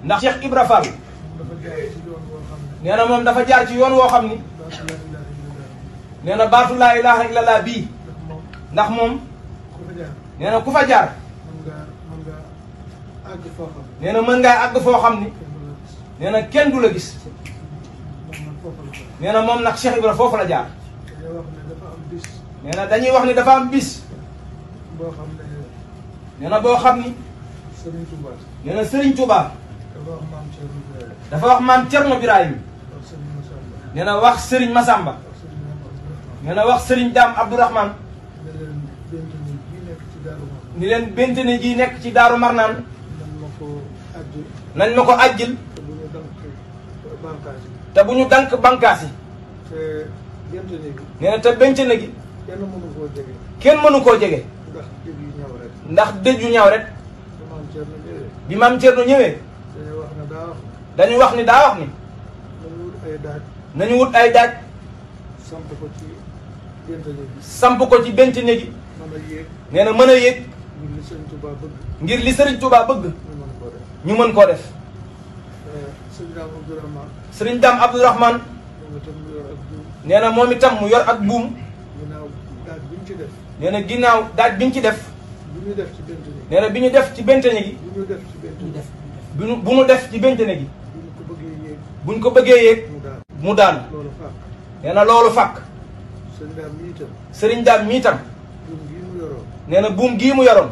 ndax Cheikh Ibra Fall nee na moom dafa jaar ci yoon woo xam ni nee na baatu laa ilaaha illallah bii ndax moom nee na ku fa jaar nee na mën ngaa àgg foo xam ni nee na kenn du la gis nee na moom nag Cheikh Ibra foofu la jaar nee na dañuy wax ni dafa am bis nee na boo xam ni nee na Serigne Touba dafa wax maam Thierno Birahim nee na wax Serigne Massamba nee na wax Serigne Dame Abdourahmane ni leen bentene ji nekk ci Daaru Marnaan nañ ma ko ajjil te bu ñu dank bankaas yi nee na te bentene gi kenn mënu koo jege ndax dëj yu ñaaw rek bi maam Thierno ñëwee dañu wax ni daa wax ni nañu wut ay daaj samp ko ci bentene gi nee na mën a yéeg ngir li Serigne Touba bëgg ñu mën koo def Serigne Dame Abdourahmane nee na moom itam mu yor ak buum nee na ginnaaw daaj biñ ci def nee na bi ñu def ci bentene gi bu ñu def ci bentene gi buñ ko bëggee yéeg mu daanu nee na loolu fàkk Serigne Dame mi itam nee na buum gii mu yoroon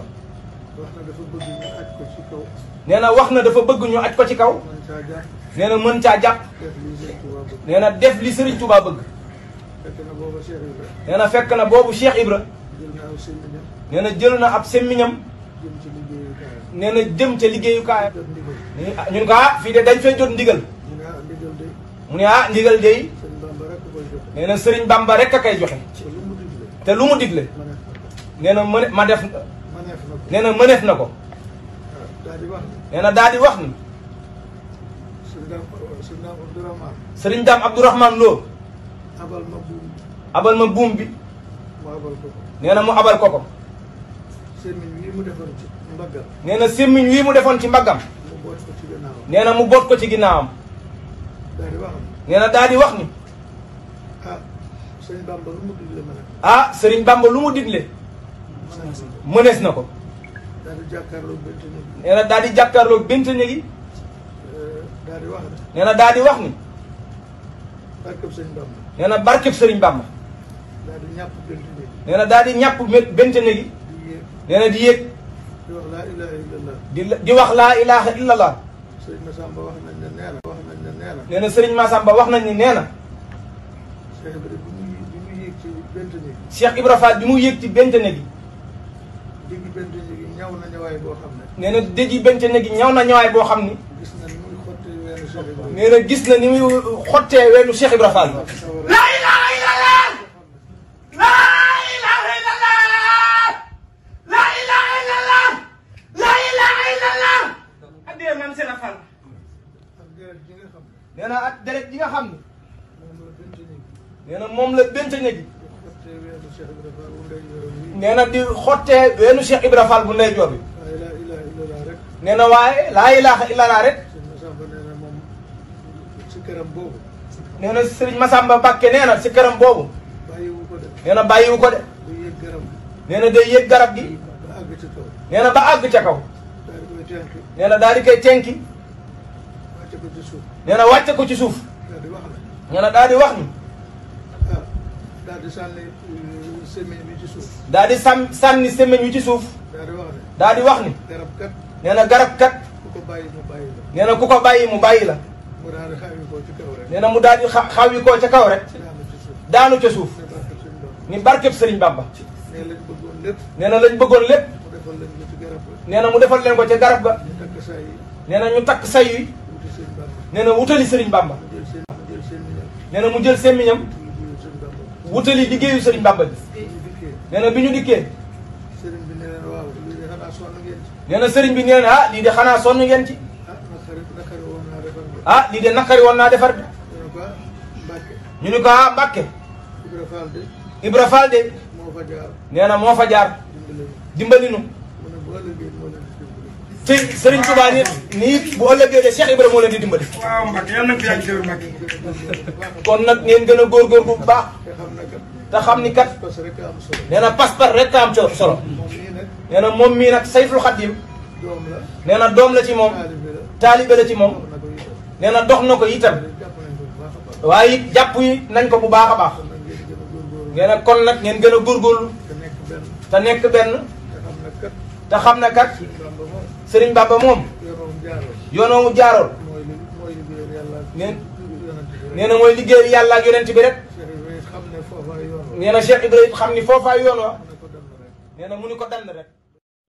nee na wax na dafa bëgg ñu aj ko ci kaw nee na mën caa jàpp nee na def li Serigne Touba bëgg nee na fekk na boobu Cheikh Ibra nee na jël na ab semmiñam nee na jëm ca liggéeyukaayam ñun ko fii de dañ fay jot ndigal mu ne ndigal de nee na Serigne Bamba rek a koy joxe te lu mu digle nee na ma def nee na mëneef na ko nee na daal di wax ni Serigne Dame Abdourahmane Lo abal ma buum bi nee na mu abal ko nee na semmiñ wii mu defoon ci mbaggam nee na mu boot ko ci ginnaawam nee na daal di wax ni Serigne Bamba lu mu digle mënees na ko nee na daal di jàkkaarloog bentene gi nee na daal di wax ni nee na barkeb Serigne Bamba nee na daal di ñàpp bentene gi nee na di yéeg di wax laa ilaha illallah nee na Serigne Massamba wax nañ ni nee na Cheikh Ibra Fall bi mu yéeg ci bentene gi nee na dëji bentene gi ñaw na ñawaay boo xam ni nee na gis na ni muy xottee weenu Cheikh Ibra Fall laa ilaha illallah laa ilaha illallah laa ilaha illallah laa ilaha illallah addee man seen a Fall nee na ak deret ji nga xam ni nee na moom la bentene gi nee na di xottee weenu Cheikh Ibra Fall bu ndeyjoor bi nee na waaye laa ilaha illallah rek nee na Serigne Massamba Mbacké nee na si këram boobu nee na bàyyiwu ko de nee na day yëg garab gi nee na ba àgg ca kaw nee na daal di koy tenki nee na wàcce ko ci suuf nee na daal di wax ni daal di sànni semmiñ wi ci suuf daal di wax ni nee na garab kat nee na ku ko bàyyi mu bàyyi la nee na mu daal di xawi koo ca kaw rek daanu ca suuf ni barkeb Serigne Bamba nee na lañ bëggoon lépp nee na mu defal leen ko ca garab ga nee na ñu takk say yi nee na wutali Serigne Bamba nee na mu jël semmiñam wutali liggéeyu Serigne Bamba bi nee na bi ñu dikkee nee na Serigne bi nee na lii de xanaa sonn ngeen ci lii de nakari woon naa defar de ñu ni ko Mbàkke Ibra Fall de nee na moo fa jaar dimbali nu te Serigne Touba nii bu ëllëgee de Cheikh Ibrahima moo leen di dimbali. waaw Mbacke yàlla na fi yàgg jërë Mbacke. kon nag ngeen gën a góorgóorlu bu baax. te xam ni kat. nee na pas-pas rek am solo. nee na moom mii nag Sayful Xadim. nee na doom la ci moom. taalibe la ci moom. nee na dox na ko itam. waaye it jàpp yi nañ ko bu baax a baax. nee na kon nag ngeen gën a góorgóorlu. te nekk benn. te xam na kat. Serigne Bamba moom. yoonoo mu jaaroon. nee na mooy liggéey yàlla ak yonent bi rek. nee na Cheikh Ibrahima xam ni foofaa yoon wa. nee na mu ni ko dann rek.